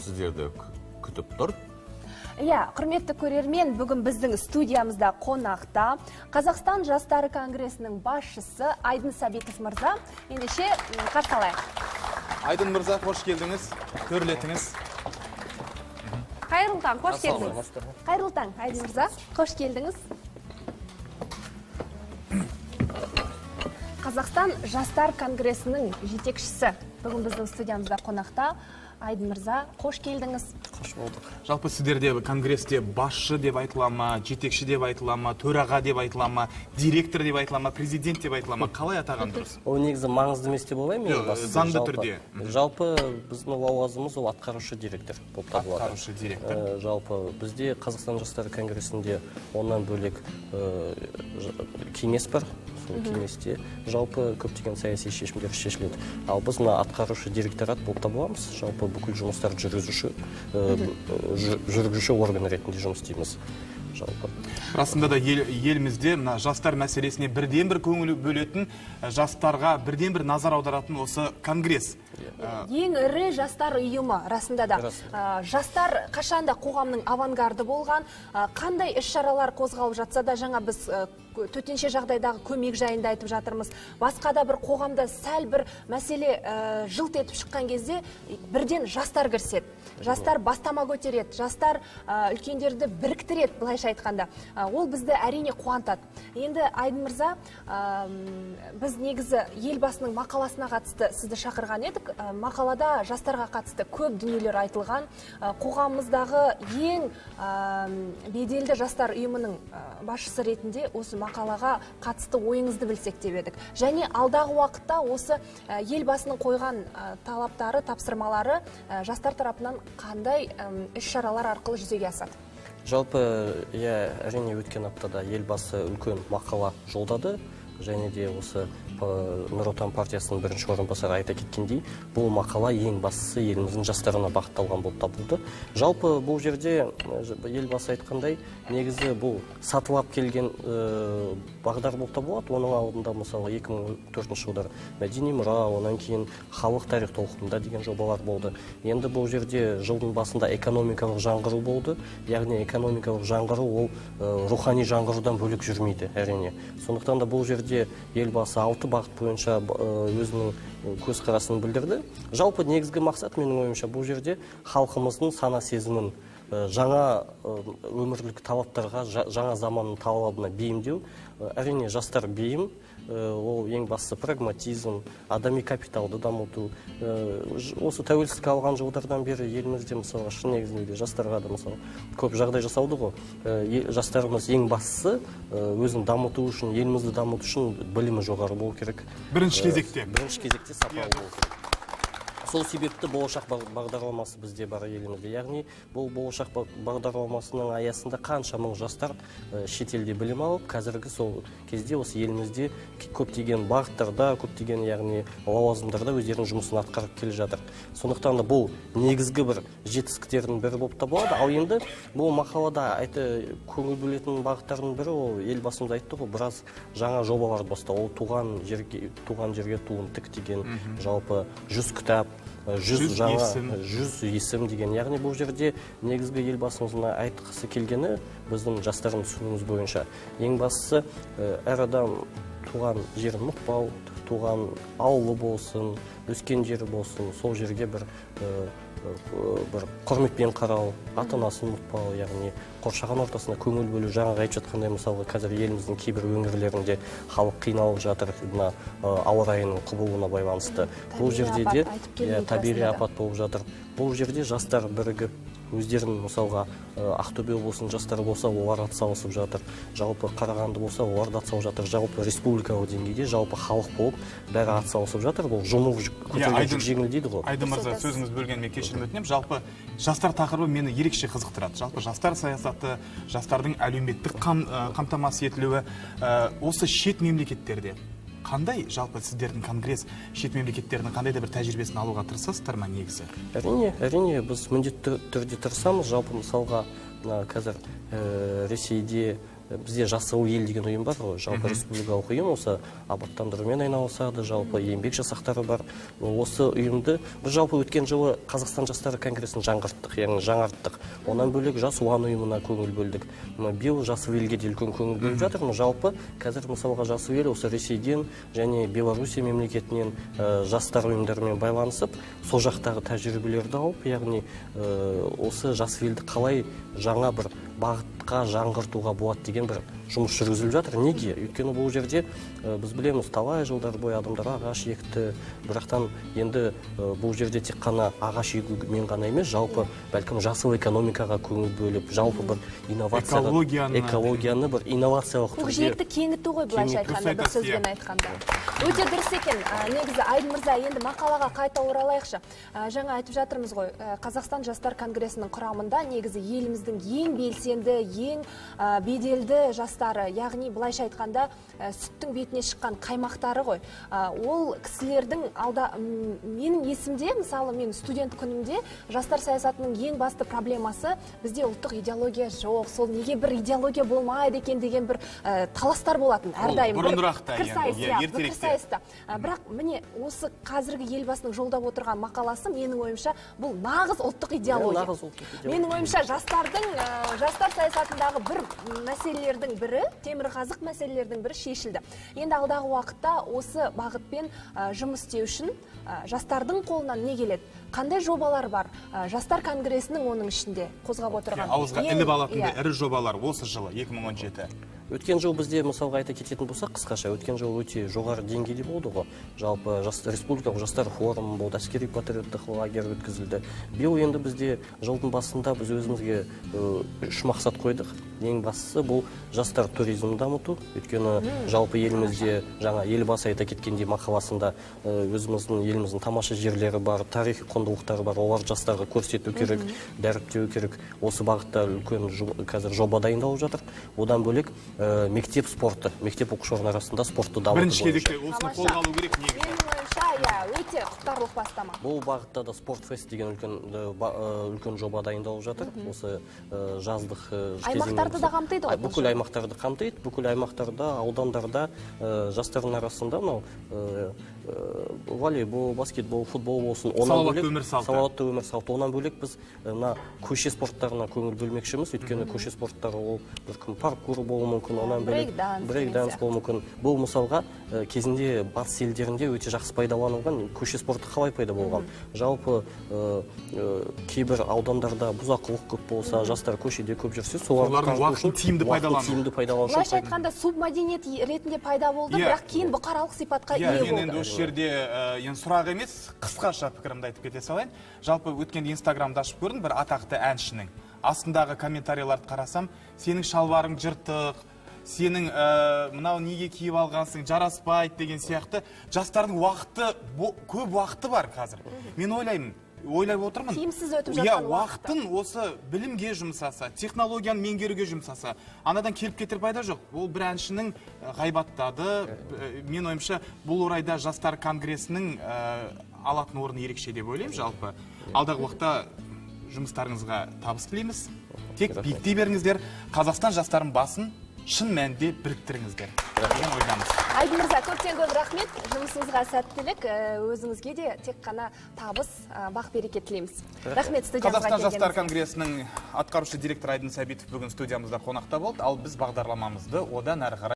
сіздерді күтіп тұр. Иә, құрметті көрермен, бүгін біздің студиямызда қонақта Қазақстан жастары конгресінің басшысы Айдын Сәбитов мырза. Ендеше қарсы алайық. Айдын мырза, қош келдіңіз, төрлетіңіз. Қайырлы таң, қош келдіңіз. Қайырлы таң, Айдын мырза, қош келдіңіз. Қазақстан жастар конгресінің жетекшісі бүгін біздің студиямызда қонақта. Айдын мырза, қош келдіңіз. Қош болдық. Жалпы сіздерде конгресте басшы деп айтыла ма, жетекші деп айтыла ма, төраға деп айтыла ма, директор деп айтыла ма, президент деп айтыла ма, қалай атаған дұрыс? Ол негізі маңызды емес деп ойлаймын мен басты. Заңды түрде. Жалпы біздің лауазымымыз ол атқарушы директор болып табылады. Атқарушы директор. Жалпы бізде Қазақстан жастары конгресінде оннан бөлек кеңес бар. Сол кеңесте жалпы көптеген саяси шешімдер шешіледі. Ал біз мына атқарушы директорат болып табыламыз. Жалпы бүкіл жұмыстарды жүргізуші орган ретінде жұмыс істейміз. Жалпы. Расында да елімізде мына жастар мәселесіне бірден бір көңіл бөлетін, жастарға бірден бір назар аударатын осы конгресс. Ең ірі жастар ұйымы, расында да. Жастар қашанда қоғамның авангарды болған, қандай іс-шаралар қозғалып жатса да, жаңа біз төтенше жағдайдағы көмек жайында айтып жатырмыз. Басқа да бір қоғамда сәл бір мәселе жылт етіп шыққан кезде бірден жастар кіріседі. Жастар бастама көтереді, жастар үлкендерді біріктіреді, былайша айтқанда. Ол бізді әрине қуантады. Енді Айдын мырза, біз негізі Елбасының мақаласына қатысты сізді шақырған едік. Мақалада жастарға қатысты көп дүниелер айтылған. Қоғамымыздағы ең беделді жастар ұйымының басшысы ретінде осы мақалаға қатысты ойыңызды білсек деп едік. Және алдағы уақытта осы Елбасының қойған талаптары, тапсырмалары жастар тарапынан қандай іс-шаралар арқылы жүзеге асады? Жалпы, иә, әрине өткен аптада Елбасы үлкен мақала жолдады. Және де осы Нұр Отан партиясының бірінші орынбасары айта кеткендей, бұл мақала ең бастысы еліміздің жастарына бағытталған болып табылды. Жалпы бұл жерде Елбасы айтқандай, негізі бұл сатылап келген бағдар болып табылады. Оның алдында мысалы 2004 жылдары мәдени мұра, онан кейін халық тарих толқынында деген жобалар болды. Енді бұл жерде жылдың басында экономикалық жаңғыру болды. Яғни экономикалық жаңғыру ол рухани жаңғырудан бөлек жүрмейді, әрине. Сондықтан да бұл жерде Елбасы 6 бағыт бойынша өзінің көзқарасын білдірді. Жалпы негізгі мақсат менің ойымша бұл жерде халқымыздың сана сезімін жаңа өмірлік талаптарға, жаңа заманның талабына бейімдеу. Әрине жастар бейім, ол ең бастысы прагматизм, адами капиталды дамыту. Осы тәуелсіздік алған жылдардан бері елімізде мысалға шын негізінде жастарға да мысалы көп жағдай жасалды ғой. Жастарымыз ең бастысы өзін дамыту үшін, елімізді дамыту үшін білімі жоғары болу керек. Бірінші кезекте. Бірінші кезекте сапалы болу керек. Сол себепті болашақ бағдарламасы бізде бар елімізде. Яғни бұл болашақ бағдарламасының аясында қанша мың жастар шетелде білім алып, қазіргі сол кезде осы елімізде көптеген бағыттарда, көптеген яғни лауазымдарда өздерінің жұмысын атқарып келе жатыр. Сондықтан да бұл негізгі бір жетістіктердің бірі болып табылады. Ал енді бұл мақалада көңіл бөлетін бағыттардың бірі, ол Елбасымыз айтты ғой, біраз жаңа жобаларды бастау. Ол туған жерге туын тік деген, жалпы 100 кітап, 100 жаңа 100 есім деген. Яғни бұл жерде негізгі Елбасымыздың айтқысы келгені біздің жастардың түсінігіміз бойынша ең бастысы әр адам туған жерін ұмытпау, туған ауылы болсын, өскен жері болсын, сол жерге бір құрметпен қарау, ата-анасын ұмытпау, яғни қоршаған ортасына көңіл бөлу. Жаңағы айтып жатқандай, мысалға қазір еліміздің кейбір өңірлерінде халық қиналып жатыр мына ауа райының құбылуына байланысты. Бұл жерде де табиғи апат болып жатыр. Бұл жерде жастар бірігіп өздерінің мысалға Ақтөбе облысының жастары болса, олар атсалысып жатыр. Жалпы Қарағанды болса, олар да атсалысып жатыр. Жалпы республикалық деңгейде жалпы халық болып бәрі атсалысып жатыр. Бұл жұмыр көтерген жүк жеңіл дейді ғой. Айдын мырза, сөзіңіз бөлгеніме кешірім өтінемін. Жалпы жастар тақырыбы мені ерекше қызықтырады. Жалпы жастар саясаты, жастардың әлеуметтік қамтамасыз етілуі, осы шет мемлекеттерде қандай жалпы сіздердің конгресс шет мемлекеттердің қандай да бір тәжірибесін алуға тырысасыздар ма негізі? Әрине, әрине, біз міндетті түрде тырысамыз. Жалпы мысалға мына қазір Ресейде Бізде Жасыл ел деген ұйым бар ғой, жалпы республикалық ұйым, осы абаттандырумен айналысады, жалпы еңбек жасақтары бар. Осы ұйымды біз жалпы өткен жылы Қазақстан жастары конгресін жаңғырттық, яғни жаңарттық. Онан бөлек Жас Ұлан ұйымына көңіл бөлдік. Биыл Жасыл елге де үлкен көңіл бөліп жатырмыз. Жалпы қазір мысалға Жасыл ел осы Ресейден және Белоруссия мемлекетінен жастар ұйымдарымен байланысып, сол жақтағы тәжірибелерді алып, яғни осы Жасыл елді қалай жаңа бір бағытқа жаңғыртуға болады деген бір жұмыс жүргізіліп жатыр. Неге? Өйткені бұл жерде біз білеміз, талай жылдар бойы адамдар ағаш екті, бірақтан енді бұл жерде тек қана ағаш егумен ғана емес, жалпы бәлкім жасыл экономикаға көңіл бөліп, жалпы бір инновацияға, экологияны бір инновациялық түрде көкжиекті кеңіту ғой, былайша айтқанда, бір сөзбен айтқанда. Өте дұрыс екен. Негізі Айдын мырза, енді мақалаға қайта оралайықшы. Жаңа айтып жатырмыз ғой, Қазақстан жастар конгресінің құрамында негізі еліміздің ең белсенді, ең беделді жастары, яғни былайша айтқанда сүттің бетіне шыққан қаймақтары ғой. Ол кісілердің алда, менің есімде, мысалы мен студент күнімде жастар саясатының ең басты проблемасы бізде ұлттық идеология жоқ, сол неге бір идеология болмайды екен деген бір таластар болатын әрдайым. Пікірсайыста. Бірақ міне осы қазіргі Елбасының жолдап отырған мақаласы, менің ойымша, бұл нағыз ұлттық идеология. Менің ойымша, жастардың жастар саясатындағы бір мәселелердің бірі, темірқазық мәселелердің бірі шешілді. Енді алдағы уақытта осы бағытпен жұмыс істеу үшін жастардың қолынан не келеді? Қандай жобалар бар? Жастар конгресінің оның ішінде қозғап отырған. Ауызға іліп алатын ірі жобалар осы жылы 2017. Өткен жыл бізде, мысалға айта кететін болсақ, қысқаша, өткен жыл өте жоғары деңгейде болды ғой. Жалпы республикалық жастар форумы болды, әскери патриоттық лагерь өткізілді. Биыл енді бізде жылдың басында біз өзімізге үш мақсат қойдық. Ең бастысы бұл жастар туризмін дамыту. Өйткені жалпы елімізде, жаңа Елбасы айта кеткендей мақаласында, өзіміздің еліміздің тамаша жерлері бар, тарихи құндылықтары бар, олар жастарға көрсету керек, дәріптеу керек. Осы бағытта үлкен қазір жоба дайындалып жатыр. Одан бөлек мектеп спорты, мектеп оқушыларының арасында спортты дамыту. Бірінші кезекте осыны қолға алу керек негізі. Менің ойымша, иә, өте құптарлық бастама. Бұл бағытта да Спортфест деген үлкен жоба дайындалып жатыр. Осы жаздық аймақтарды да қамтиды ғой. Бүкіл аймақтарды қамтиды, бүкіл аймақтарда, аудандарда жастардың арасында мынау волейбол, баскетбол, футбол болсын, салауатты өмір салты. Салауатты өмір салты. Онан бөлек біз мына көше спорттарына көңіл бөлмекшіміз, өйткені көше спорттары ол бір паркур болуы мүмкін, онан бөлек брейк-данс болуы мүмкін. Бұл мысалға кезінде батыс елдерінде өте жақсы пайдаланылған көше спорты қалай пайда болған? Жалпы кейбір аудандарда бұзақылық көп болса, жастар көшеде көп жүрсе, солардың уақытын тиімді пайдалану. Былайша айтқанда субмәдениет ретінде пайда болды, бірақ кейін бұқаралық сипатқа ие болды. Мен енді осы жерде енді сұрақ емес, қысқаша пікірімді айтып кете салайын. Жалпы өткенде Инстаграмды ашып көрдім, бір атақты әншінің астындағы комментарийларды қарасам, сенің шалбарың жыртық, сенің мынау неге киіп алғансың, жараспайды деген сияқты. Жастардың уақыты, көп уақыты бар қазір. Мен ойлаймын, ойлап отырмын. Тиімсіз өтіп жатқан уақытын осы білімге жұмсаса, технологияны меңгеруге жұмсаса, анадан келіп кетер пайда жоқ. Ол бір әншінің ғайбаттады. Мен ойымша, бұл орайда жастар конгресінің алатын орны ерекше деп ойлаймын жалпы. Алдағы уақытта жұмыстарыңызға табыс тілейміз. Тек биіктей беріңіздер. Қазақстан жастарының басын шын мәнінде біріктіріңіздер деген ойдамыз. Айдын мырза, көптен көп рахмет. Жұмысыңызға сәттілік, өзіңізге де тек қана табыс, бақ береке тілейміз. Рахмет студиямызға Қазақстан жастар келгеніңізге. Конгресінің атқарушы директоры Айдын Сәбитов бүгін студиямызда қонақта болды. Ал біз бағдарламамызды одан әрі қарай